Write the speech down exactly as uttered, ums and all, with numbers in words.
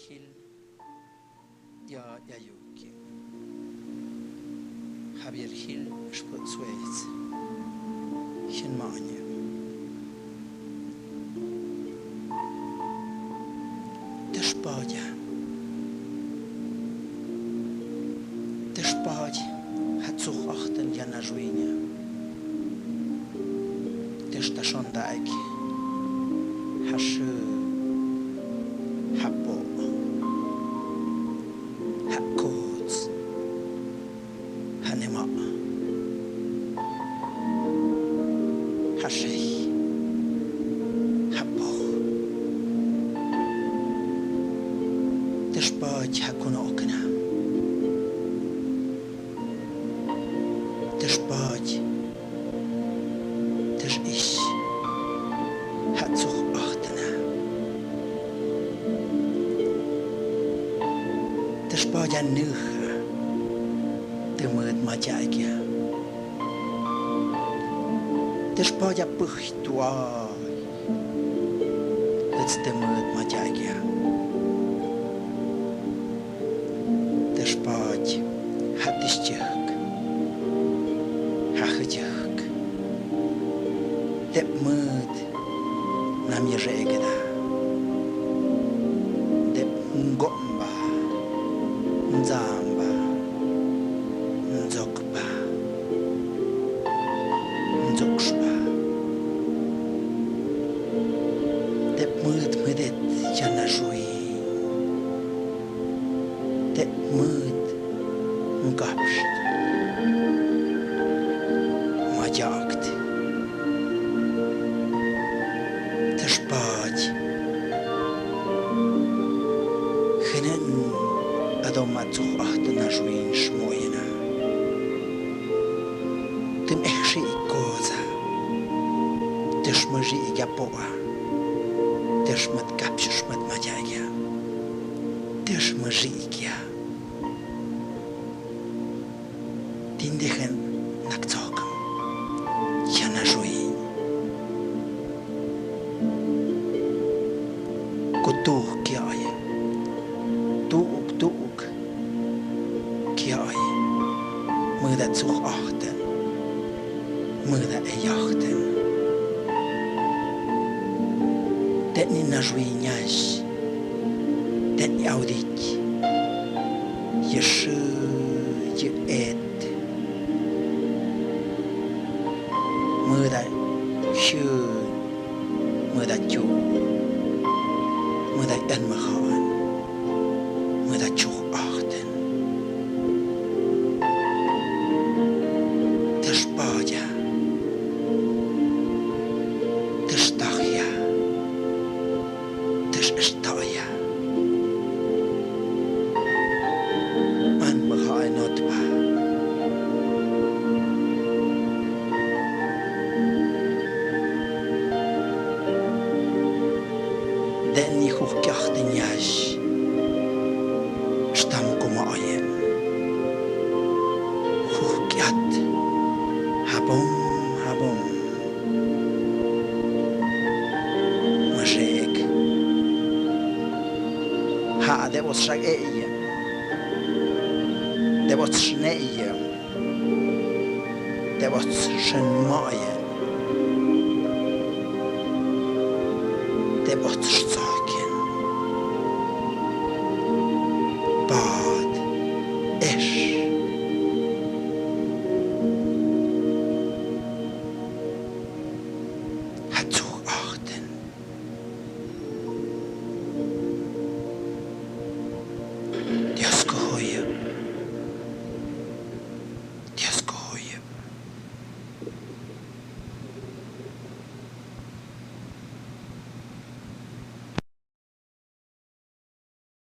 Gil, ya, ya yuki. Javier Gil, sput suez. Hin maña. Tëspaja. Tëspaja ha tsug ahtan yana ruiña. Tësta sondaik. Ha shu. Ha po. Ha kots. Ha nema. Ha shei. Ha po. Tëspaja ha kuno okna. Tëspaja. Tësish. Ha tsug ahtana. Tëspaja nuha. Tëmut majakia. Tëspaja puhtua. Ets tëmut majakia. Tëspaj ha tësjek, ha hëjek. Tëpmut nam yërekeda. Tëpngomba, nzamba, nzok ba, nzokshba. Tëpmut mhëdet yana sui. Tëpmut mkapsht. Majakt. Tëspaj. Henen adoma tsug ahtana sui smoyena. Tëm ehshi koza. Tësmari yapoa. Tësmat kapshu smat majagia. Tësmari kia. Tindehen nak tsokam. Yana sui. Kutuk kiai. Tuuk tuuk. Kiai. Møda tsug ahten. Møda ei ahten. Teni na sui nyas. Teni audit. Yeshu. Yet. Møda shu. Møda tju. Møda en mahan. Møda tsug ahten. Tëspaja. Tëstahja. Tësestaja. An maha enotba. Deni hukkiahte nyas. Stam kuma ayen. Hukkiat. Habom, habom. Masek. Ha, debos sak eia. Debos sne eia. Debos sne maia. Debos